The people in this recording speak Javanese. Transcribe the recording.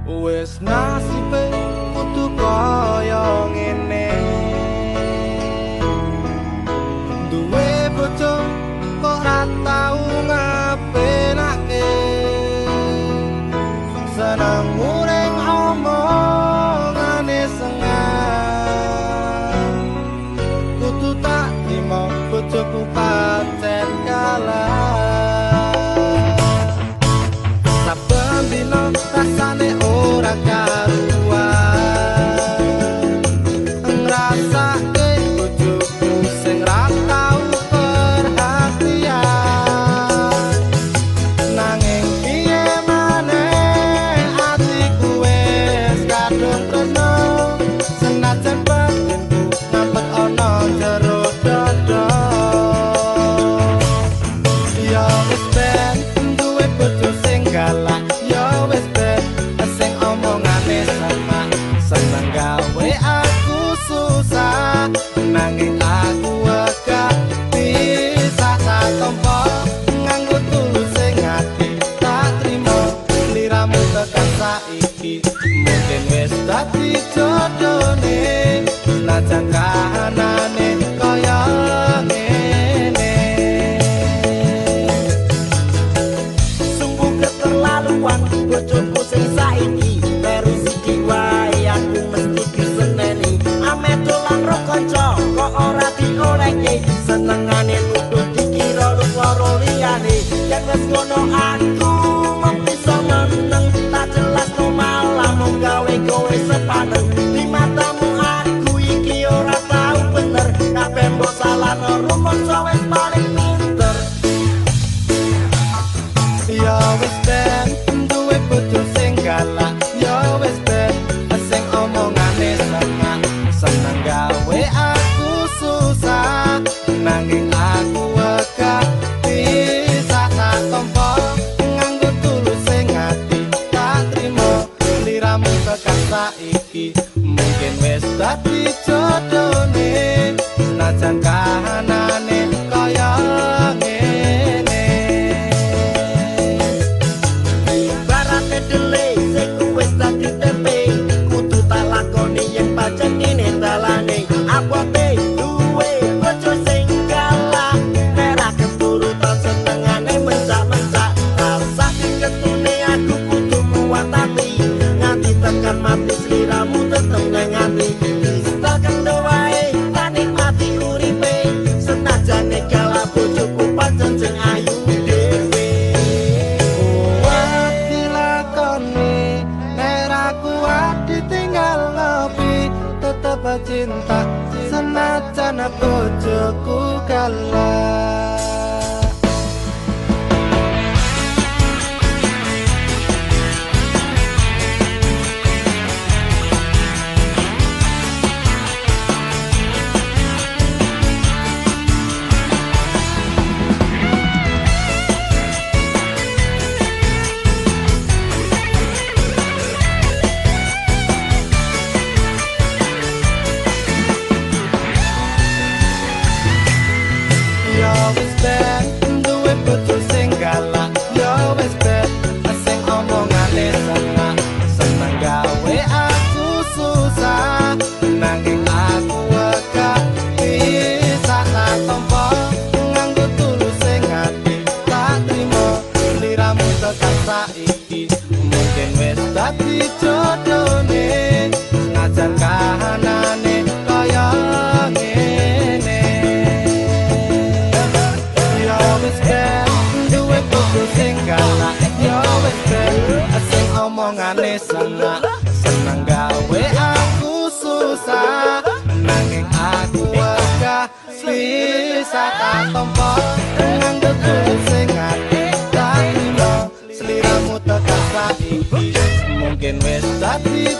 Wis nasibe kudu kaya ngene. Duwe bojo kok ra tau ngapenake. Seneng muring omongane sengang. Kudu tak trimo bojoku pancen kalah. Saben dina rasane ora karuan. Ngrasake bojoku sing ra tau perhatian. Nanging piye maneh atiku wis kadung tresno. Senajan batinku ngampet ana jero dada. Ya wis ben duwe bojo sing galak. Ya wis ben sing omongane semak. Seneng gawe aku susah. Nanging aku wegah bisa tak tompo. Nganggo tulus sing ati tak trimo. Sliramu tekan saiki mungkin wis dadi jodone. Senajan kahanane kaya ngene. Sungguh keterlaluan bojoku sing saiki. Baru sithik wae aku mesti diseneni. Ame dolan ro kanca kok ora diolehke. Senengane nuduh dikira loro liyane. Yen wis ngono aku mung bisa meneng. Tak jelasno malah mung gawe kowe sepaneng. Di matamu aku iki ora tau bener. Kabeh mbok salahno rumangsa wis paling pinter. Ya wis ben duwe bojo sing galak. Ya wis ben sing omongane semak. Seneng gawe aku susah. Nanging aku wegah bisa tak tompo. Nganggo tulus sing ati tak trimo. Sliramu tekan saiki mungkin wis dadi jodone. Senajan kahanane kaya ngene. Ibarate dele sing wis dadi tempe. Kudu tak lakoni yen pancen ngene dalane. Abote duwe bojo sing galak. Nek ra keturutan senengane mencak-mencak. Rasah diketune aku kudu kuat ati. Nganti tekan mati sliramu tetep nang ati. Distel kendo wae tak nikmati uripe. Senajane galak bojoku pancen sing ayu dhewe. Kuat dilakoni, nek ra kuat ditinggal ngopi. Tetep cinta senajan bojoku galak. Ya wis ben duwe bojo sing galak. Ya wis ben sing omongane semak. Seneng gawe aku susah. Nanging aku wegah bisa tak tompo. Nganggo tulus sing ati tak trimo. Sliramu tekan saiki mungkin wis dadi jodone. Senajan kahanane kaya ngene. Ya wis ben duwe bojo sing galak. Ya wis ben sing omongane senak. Seneng gawe aku susah. Nanging aku wegah bisa tak tompo. Nganggo tulus sing ati tak trimo. Sliramu tekan saiki mungkin wis dadi